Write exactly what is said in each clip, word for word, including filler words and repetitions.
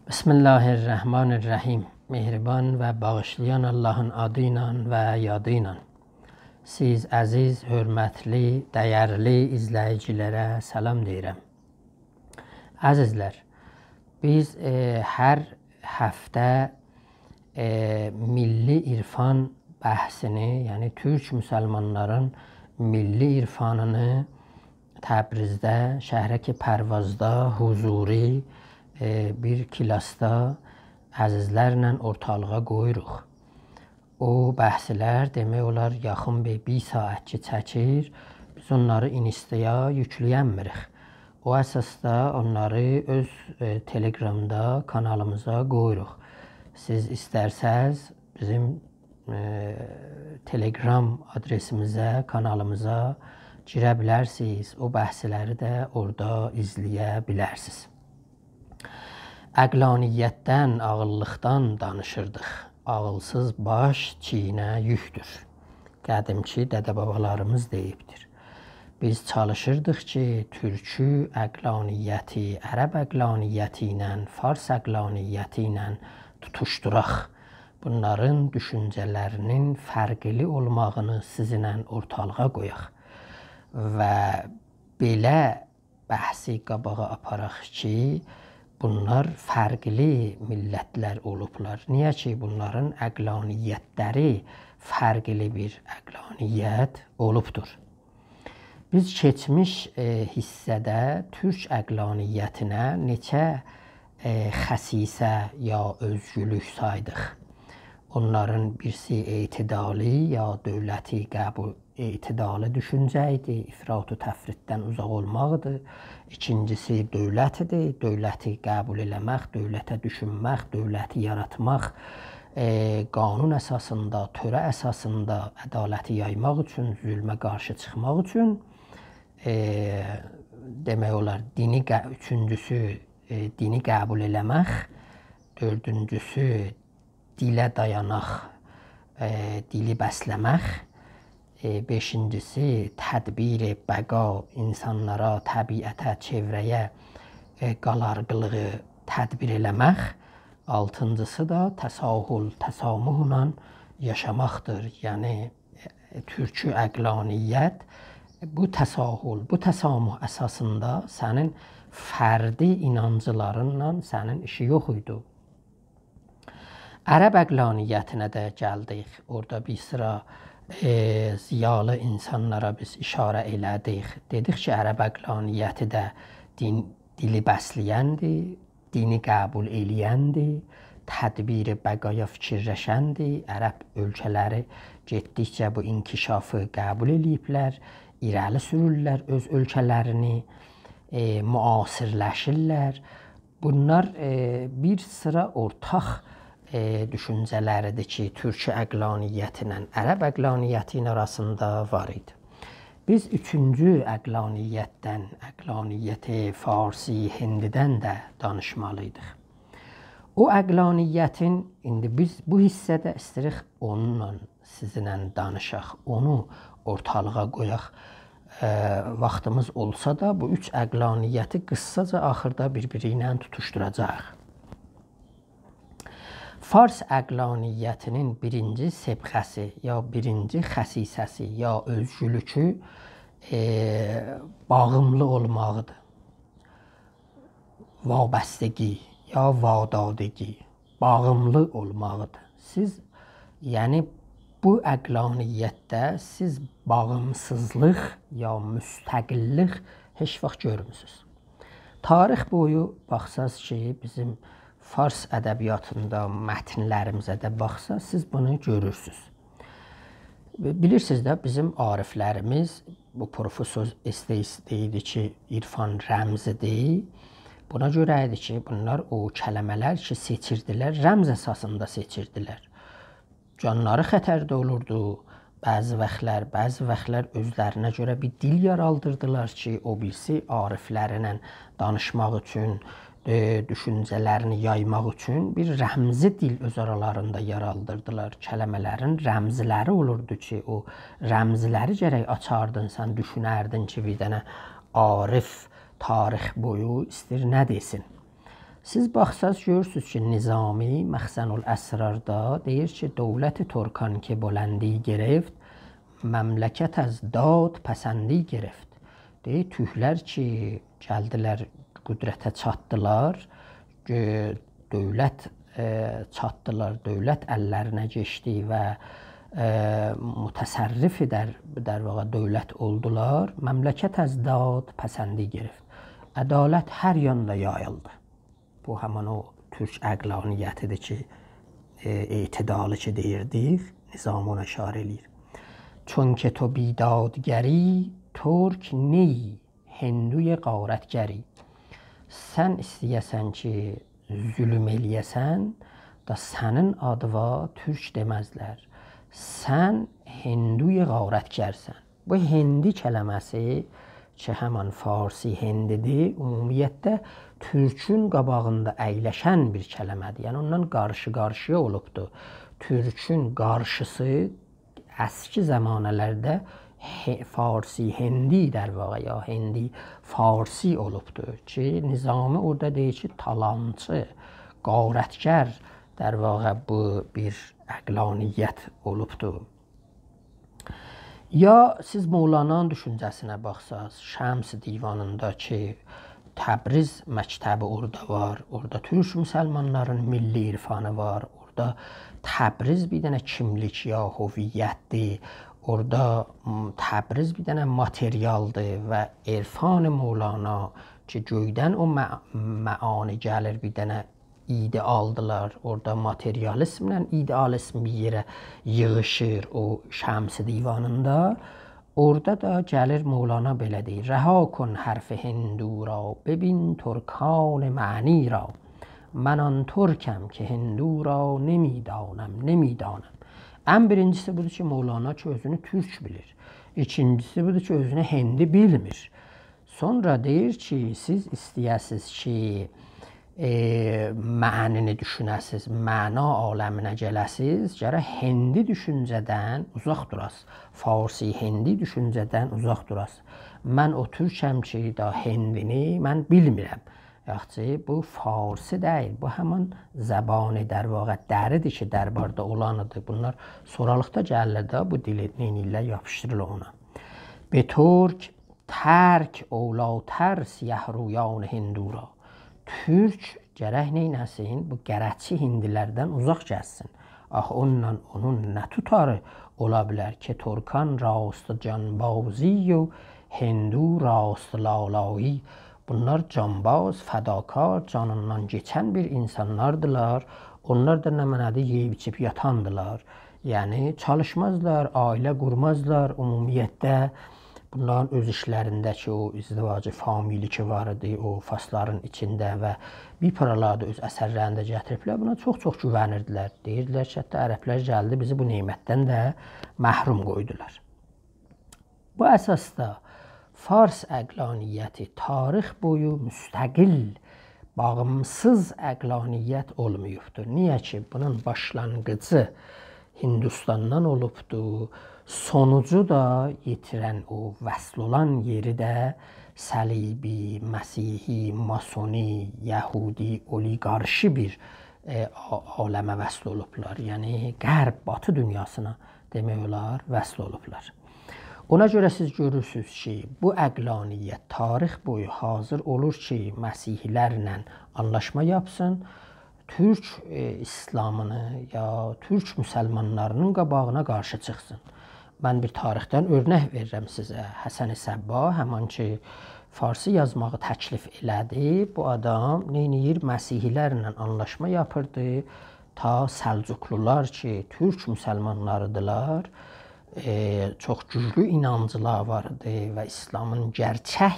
بسم الله الرحمن الرحیم. مهربان و باغیشلایان آللاهین آدی ایله و یادی ایله. سیز عزیز، حؤرمتلی، دیرلی ایزله‌ییجی‌لره سلام دئییرم. عزیزلر، بیز، ائ، هر هفته، ائ، میللی عرفان بحثینی، یعنی تورک مسلمانلارین میللی عرفانینی تبریزده، شهرک پروازدا حضوری، ائ، بیر کلاسدا عزیزلرله اورتالیغا قویوروق. او بحثلر، دئمک اولار، یاخین بیر، بیر ساعت کی چکیر. بیز اونلاری اینستایا یوکله‌ینمیریک. او اساسدا اونلاری اؤز، ائ، تلگرامدا کانالیمیزا قویوروق. سیز ایسترسز، بیزیم، ائ، تلگرام آدرسیمیزه، کانالیمیزا گیره بیلرسینیز. او بحثلری ده اورادا ایزله‌یه بیلرسینیز. عقلانیتدن، عاغیللیقدان دانیشیردیق. «عاغیلسیز باش چیینه یوکدور.» قدیمکی دده-بابالاریمیز دئییبدیر. بیز چالیشیردیق کی، تورکو عقلانیتی عرب عقلانیتی ایله، فارس عقلانیتی ایله توتوشدوراق. بونلارین دوشونجه‌لرینین فرقلی اولماغینی سیزینله اورتالیغا قویاق. و بئله بحثی قاباغا آپاراق کی، بونلار فرقلی میللتلر اولوبلار. نییه کی، بونلارین عقلانیتلری فرقلی بیر عقلانیت اولوبدور. بیز کئچمیش، ائ، حیصه‌ده تورک عقلانیتینه نئچه، ائ، خصیصه یا اؤزگولوک سایدیق. اونلارین بیریسی اعتدالی یا دولتی قبول، اعتدالی دوشونجه ایدی، افراط و تفریطدن اوزاق اولماقدیر. ایکینجیسی دولت ایدی، دولتی قبول ائله‌مک، دولته دوشونمک، دولتی یاراتماق، ائ، قانون اساسیندا، تؤره اساسیندا عدالتی یایماق اوچون، ظلمه قارشی چیخماق اوچون، ائ، دئمک اولار، دینی ق-، اوچونجوسو، ائ، دینی قبول ائله‌مک، دؤردونجوسو دیله دایاناق، ائ، دیلی بسله‌مک، ائ، بئشینجیسی تدبیر بقا، اینسانلارا، طبیعته، چئوره‌یه، ائ، قالارقیلیغی تدبیر ائله‌مک، آلتینجیسی دا تساهل، تسامحله یاشاماقدیر. یعنی، ائ، تورکو عقلانیت بو تساهل، بو تسامح اساسیندا سنین فردی اینانجلارینلا سنین ایشی یوخ ایدی. عرب عقلانیتینه ده گلدیک. اورادا بیر سیرا، ائ، ضیالی اینسانلارا بیز اشاره ائله‌دیک. دئدیک کی، عرب عقلانیتی ده دین، دیلی بسله‌یندیر، دینی قبول ائله‌یندیر، تدبیر بقایا فیکیرلشندیر. عرب اؤلکه‌لری گئتدیکجه بو انکشافی قبول ائله‌ییبلر، ایره‌لی سورورلر اؤز اؤلکه‌لرینی، ائ، معاصرلشیرلر. بونلار، ائ، بیر سیرا اورتاق، ائ، دوشونجه‌لریدیر کی، تورکو عقلانیتی ایله عرب عقلانیتینین آراسیندا وار ایدی. بیز اوچونجو عقلانیتدن، عقلانیت فارسی، هندیدن ده دانیشمالی‌یدیق. او عقلانیتین، ایندی بیز بو حیصه‌ده ایسته‌ییریک اونونلا سیزینله دانیشاق، اونو اورتالیغا قویاق. ائ، واختیمیز اولسا دا، بو اوچ عقلانیتی قیساجا آخیردا بیر-بیری ایله توتوشدوراجاغیق. فارس عقلانیتینین بیرینجی صبغه‌سی، یا بیرینجی خصیصه‌سی، یا اؤزگولوکو، ائ، باغیملی اولماغیدیر. وابستگی، یا وادادگی، باغیملی اولماغیدیر. سیز، یعنی، بو عقلانیتده سیز باغیمسیزلیق یا مستقللیک هئچ واخت گؤرموسونوز. تاریخ بویو باخساز کی، بیزیم فارس ادبیاتیندا متنلریمیزه ده باخساز، سیز بونو گؤرورسونوز. بیلیرسینیز ده، بیزیم عارفلریمیز، بو پروفسور استیس دئییردی کی، عرفان رمزیدیر. بونا گؤره ایدی کی، بونلار او کلمه‌لر کی، سئچیردیلر، رمز اساسیندا سئچیردیلر. جانلاری خطرده اولوردو. بعضی واختلار، بعضی واختلار اؤزلرینه گؤره بیر دیل یارالدیردیلار کی، او بیریسی عارفلرله دانیشماق اوچون، ائ، دوشونجه‌لرینی یایماق اوچون بیر رمزی دیل اؤز آرالاریندا یارالدیردیلار. کلمه‌لرین رمزلری اولوردو کی، او رمزلری گرک آچاردین، سن دوشونردین کی، بیر دنه عارف تاریخ بویو ایستیر نه دئسین. سیز باخساز گؤرورسوز کی، نظامی مخزن الاسراردا دئییر کی، «دولت ترکان که بلندی گرفت، مملکت از داد پسندی گرفت.» دئییر، تورکلر کی، گلدیلر، قدرته چاتدیلار، ائ، دولت، ائ، چاتدیلار، دولت اللرینه کئچدی و، ائ، متصرف در، در واقع دولت اولدولار. «مملکت از داد پسندی گرفت.» عدالت هر یاندا یاییلدی. بو همان او تورک عقلانیتی‌دیر کی، ائ، اعتدالی کی دئییردیک، نظامی اونا اشاره ائله‌ییر. «چون که تو بیدادگری، ترک نه‌ای، هندوی غارتگری.» سن ایسته‌یه‌سن کی، ظلم ائله‌یه‌سن، دا سنین آدیوا تورک دئمزلر. سن هندوی غارتگرسن. بو هندی کلمه‌سی کی، همان فارسی هندی‌دیر، عمومیتده تورکون قاباغیندا اَیلشن بیر کلمه‌دیر. یعنی، اوندان قارشی-قارشییا اولوبدور. تورکون قارشیسی اسکی زمانه‌لرده هئ-، فارسی هندی، در واقع، یا هندی فارسی اولوبدور کی، نظامی اورادا دئییر کی، تالانچی، غارتگر، در واقع، بو بیر عقلانیت اولوبدور. یا سیز مولانانین دوشونجه‌سینه باخساز، شمس دیوانیندا کی، تبریز مکتبی اورادا وار، اورادا تورک مسلمانلارین میللی عرفانی وار، اورادا تبریز بیر دنه کیملیک یا هویت‌دیر، اورادا، م، تبریز بیر دنه ماتریال‌دیر و عرفان مولانا کی، گؤیدن او مع-، معانی گلیر، بیر دنه ایده‌آل‌دیلار. اورادا ماتریالیزمله ایده‌آلیزم بیر یئره ییغیشیر او شمس دیوانیندا. اورادا دا گلیر مولانا بئله دئییر: «رها کن حرف هندو را، ببین ترکان معنی را. من آن ترکم که هندو را نمی‌دانم، نمی‌دانم.» ان بیرینجیسی بودور کی، مولانا کی، اؤزونو تورک بیلیر. ایکینجیسی بودور کی، اؤزونو هندی بیلمیر. سونرا دئییر کی، سیز ایسته‌یه‌سیز کی، ائ، معنی‌نی دوشونه‌سیز، معنا عالمینه گله‌سیز، گرک هندی دوشونجه‌دن اوزاق دوراسیز. فارسی هندی دوشونجه‌دن اوزاق دوراسیز. من او تورکم کی، دا هندینی من بیلمیرم. یاخشی، بو فارسی دئییل، بو همان زبان، در واقع، دری‌دیر کی، درباردا اولانی‌دیر. بونلار سورالیقدا گلیرلر ده، بو دیلی نئینیرلر، یاپیشدیریرلار اونا. «به ترک، ترک اولی‌تر سیه‌رویان هندو را.» تورک گرک نئینه‌سین؟ بو قره‌چی هندی‌لردن اوزاق گزسین. آخی اونونلا اونون نه توتاری اولا بیلر کی، ترکان راست جانبازی و هندو راست لالایی. بونلار جانباز، فداکار، جانیندان کئچن بیر اینسانلاردیلار. اونلار دا نمنه‌دیر؟ یئییب ایچیب یاتاندیلار. یعنی، چالیشمازلار، عائله قورمازلار، عمومیتده بونلارین اؤز ایچلرینده کی، او ازدواج فامیلی کی وار ایدی، او فارسلارین ایچینده و بیر پارالاری دا اؤز اثرلرینده گتیریبلر. بونا چوخ-چوخ گوونیردیلر. دئییردیلر کی، حتی عربلر گلدی، بیزی بو نعمتدن ده محروم قویدولار. بو اساسدا فارس عقلانیتی تاریخ بویو مستقل، باغیمسیز عقلانیت اولماییبدیر. نییه کی، بونون باشلانغیجی هندوستاندان اولوبدو، سونوجو دا، یئتیرن او وصل اولان یئری ده صلیبی، مسیحی، ماسونی، یهودی، اولیگارشی بیر، ائ، عا-، عالمه وصل اولوبلار. یعنی غرب، باتی دونیاسینا، دئمک اولار، وصل اولوبلار. اونا گؤره سیز گؤرورسونوز کی، بو عقلانیت تاریخ بویو حاضر اولور کی، مسیحی‌لرله آنلاشما یاپسین، تورک، ائ، ایسلامینی یا تورک مسلمانلارینین قاباغینا قارشی چیخسین. من بیر تاریخدن اؤرنک وئریرم سیزه. حسن صباح، همان کی، فارسی یازماغی تکلیف ائله‌دی، بو آدام نئینیر؟ مسیحی‌لرله آنلاشما یاپیردی. تا سلجوقلولار کی، تورک مسلمانلاریدیلار، ائ، چوخ گوجلو اینانجلاری وار ایدی و ایسلامین گئرچک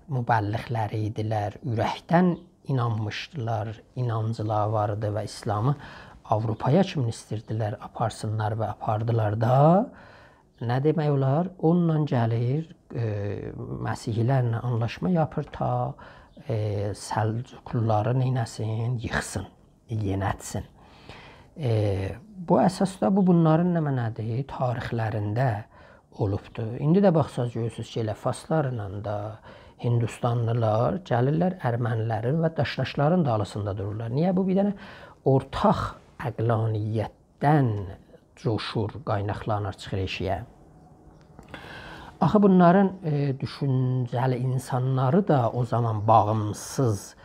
مبلغلری ایدیلر، اورکدن اینانمیشدیلار، اینانجلاری وار ایدی و ایسلامی آوروپایا کیمین ایستیردیلر آپارسینلار و آپاردیلار دا. نه دئمک اولار؟ اونونلا گلیر، ائ، مسیحی‌لرله آنلاشما یاپیر تا، ائ، سلجوقلولاری نئینه‌سین؟ ییخسین، یئنتسین. ائ، بو اساسدا بو بونلارین نمنه‌دیر؟ تاریخلرینده اولوبدور. ایندی ده باخساز گؤرورسونوز کی، ائله فارسلارلا دا، هندوستانلیلار گلیرلر ارمنی‌لرین و داشناشلارین دالیسیندا دورورلار. نییه؟ بو بیر دنه اورتاق عقلانیتدن جوشور، قایناقلانیر، چیخیر ائشییه. آخی بونلارین، ائ، دوشونجه‌لی اینسانلاری دا او زامان باغیمسیز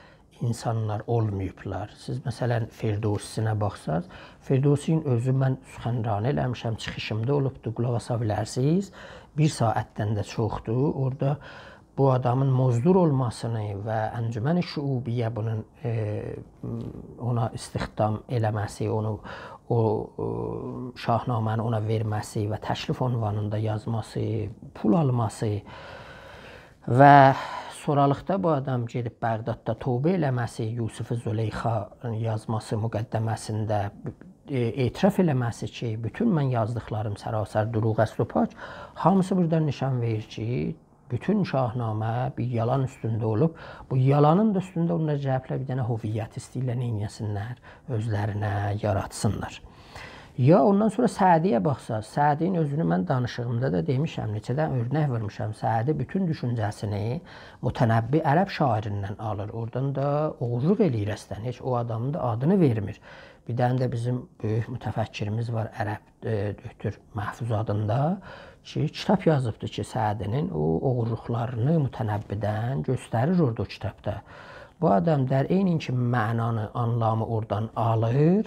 اینسانلار اولماییبلار. سیز، مثلا، فردوسی‌سینه باخساز، فردوسی‌نین اؤزو، من سخنرانی ائله‌میشم، چیخیشیمدا اولوبدو، قولاق آسا بیلرسینیز. بیر ساعتدن ده چوخدور. اورادا بو آدامین مزدور اولماسینی و انجمن شعوبیه بونون، ائ، اونا استخدام ائله‌مه‌سی، اونو، او، ائ، شاهنامه‌نی اونا وئرمه‌سی و تکلیف عنوانیندا یازماسی، پول آلماسی و سورالیقدا بو آدام گئدیب بغداددا توبه ائله‌مه‌سی، یوسف زلیخا یازماسی مقدمه‌سینده، ائ، اعتراف ائله‌مه‌سی کی، بوتون من یازدیقلاریم سراسر دروغ است و پاک، هامیسی بورادان نشان وئریر کی، بوتون شاهنامه بیر یالان اوستونده اولوب. بو یالانین دا اوستونده اونلار گلیبلر بیر دنه هویت ایسته‌ییرلر، نئینیه‌سینلر، اؤزلرینه یاراتسینلار. یا اوندان سونرا سعدی‌یه باخساز، سعدی‌نین اؤزونو من دانیشیغیمدا دا دئمیشم، نئچه دنه اؤرنک وورموشام. سعدی بوتون دوشونجه‌سینی متنبی عرب شاعریندن آلیر. اورادان دا اوغورلوق ائله‌ییر اصلا، هئچ او آدامین دا آدینی وئرمیر. بیر دنه ده بیزیم بؤیوک متفکریمیز وار، عرب، ائ، دکتر محفوظ آدیندا کی، کیتاب یازیبدی کی، سعدی‌نین او اوغورلوقلارینی متنبی‌دن گؤستریر اورادا او کیتابدا. بو آدام در عین این کی، معنانی، آنلامی اورادان آلیر،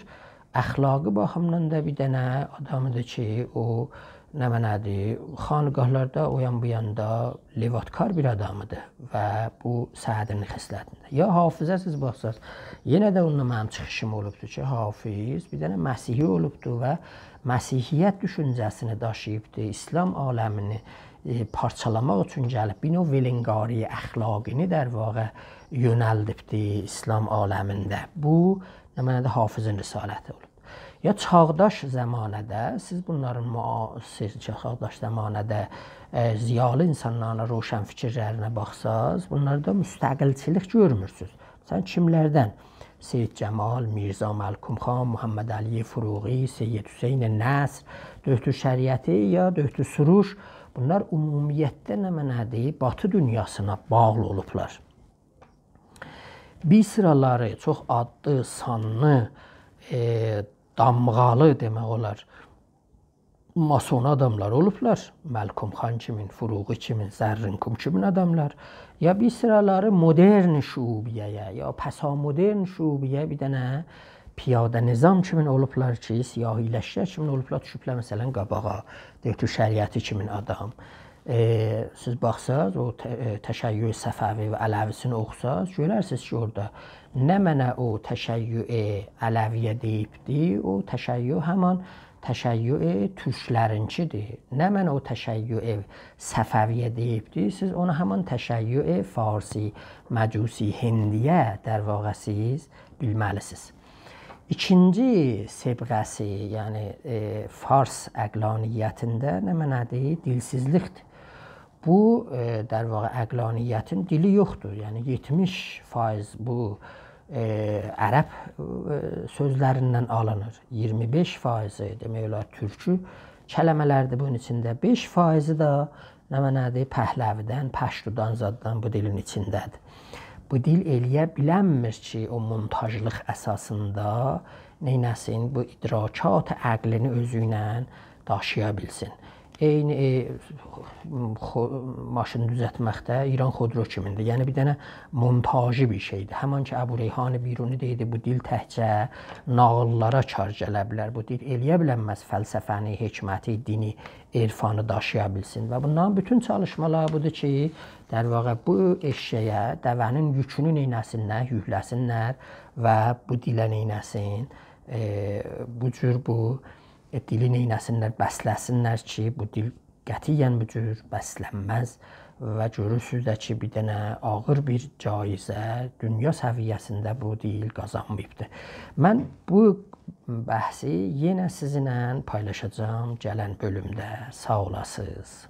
اخلاقی باخیمدان دا بیر دنه آدامیدیر کی، او نمنه‌دیر، خانقاهلاردا او یان بو یاندا لواط‌کار بیر آدامیدیر و بو سعدی‌نین خصلتینده. یا حافظه سیز باخساز، یئنه ده اونونلا منیم چیخیشیم اولوبدور کی، حافظ بیر دنه مسیحی اولوبدور و مسیحیت دوشونجه‌سینی داشیییبدیر. ایسلام عالمینی، ائ، پارچالاماق اوچون گلیب، بیر نوع ولنگاری اخلاقینی، در واقع، یؤنلدیبدیر ایسلام عالمینده. بو، نمنه‌دیر، حافظین رسالتی اولوب. یا چاغداش زمانه‌ده، سیز بونلارین معاصر، چاغداش زمانه‌ده، ائ، ضیالی اینسانلارینا، روشنفکرلرینه باخساز، بونلاردا مستقلچیلیک گؤرمورسونوز. مثلا، کیملردن؟ سید جمال، میرزا ملکم خان، محمدعلی فروغی، سید حسین نصر، دکتر شریعتی یا دکتر سروش، بونلار عمومیتده نمنه‌دیر؟ باتی دونیاسینا باغلی اولوبلار. بیر سیرالاری چوخ آدلی، سانلی، ائ، دامغالی دئمک اولار، ماسون آداملار اولوبلار. ملکم خان کیمین، فروغی کیمین، زرین‌کوم کیمین آداملار. یا بیر سیرالاری مدرن شعوبیه‌یه، یا پسامدرن شعوبیه‌یه بیر دنه پیاده نظام کیمین اولوبلار کی، سیاهی‌لشگر کیمین اولوبلار، دوشوبلر، مثلا، قاباغا، دکتر شریعتی کیمین آدام. ائ، سیز باخساز، او ت-، ائ، تشیع صفوی و علوی‌سینی اوخوساز، گؤررسینیز کی، اورادا نمنه او تشیع علوی‌یه دئییبدی، او تشیع همان تشیع تورکلرینکیدیر. نمنه او تشیع صفوی‌یه دئییبدی، سیز اونو همان تشیع فارسی، مجوسی، هندی‌یه، در واقع، سیز بیلمه‌لی‌سینیز. ایکینجی صبغه‌سی، یعنی، ائ، فارس عقلانیتینده نمنه‌دیر؟ دیلسیزلیکدیر. بو، ائ، در واقع، عقلانیتین دیلی یوخدور. یعنی، یئتمیش فایض بو، ائ، عرب، ائ، سؤزلریندن آلینیر. اییرمی بئش فایضی، دئمک اولار، تورکی کلمه‌لردیر بونون ایچینده. بئش فایضی ده نمنه‌دیر؟ پهلوی‌دن، پشتودان، زاددان بو دیلین ایچینده‌دیر. بو دیل ائلیه بیلنمیر کی، او مونتاژلیق اساسیندا نئینه‌سین؟ بو ادراکات عقلینی اؤزو ایله داشییا بیلسین. عینی، ائ، خو-، ماشین دوزلتمکده ایران خودرو کیمیندیر. یعنی، بیر دنه مونتاژی بیر شئیدیر. همان کی، ابوریحان بیرونی دئییردی، بو دیل تکجه ناغیللارا کار گله بیلر. بو دیل ائلیه بیلنمز فلسفه‌نی، حکمتی، دینی، عرفانی داشییا بیلسین. و بونلارین بوتون چالیشمالاری بودور کی، در واقع، بو ائششه‌یه دوه‌نین یوکونو نئینه‌سینلر، یوکله‌سینلر و بو دیله نئینه‌سین، ائ، بو جور بو، ائ، دیلی نئینه‌سینلر، بسله‌سینلر کی، بو دیل قطعیاً بو جور بسلنمز. و گؤرورسونوز ده کی، بیر دنه آغیر بیر جایزه دونیا سویه‌سینده بو دیل قازانماییبدیر. من بو بحثی یئنه سیزینله پایلاشاجاغام گلن بؤلومده. ساغ اولاسینیز.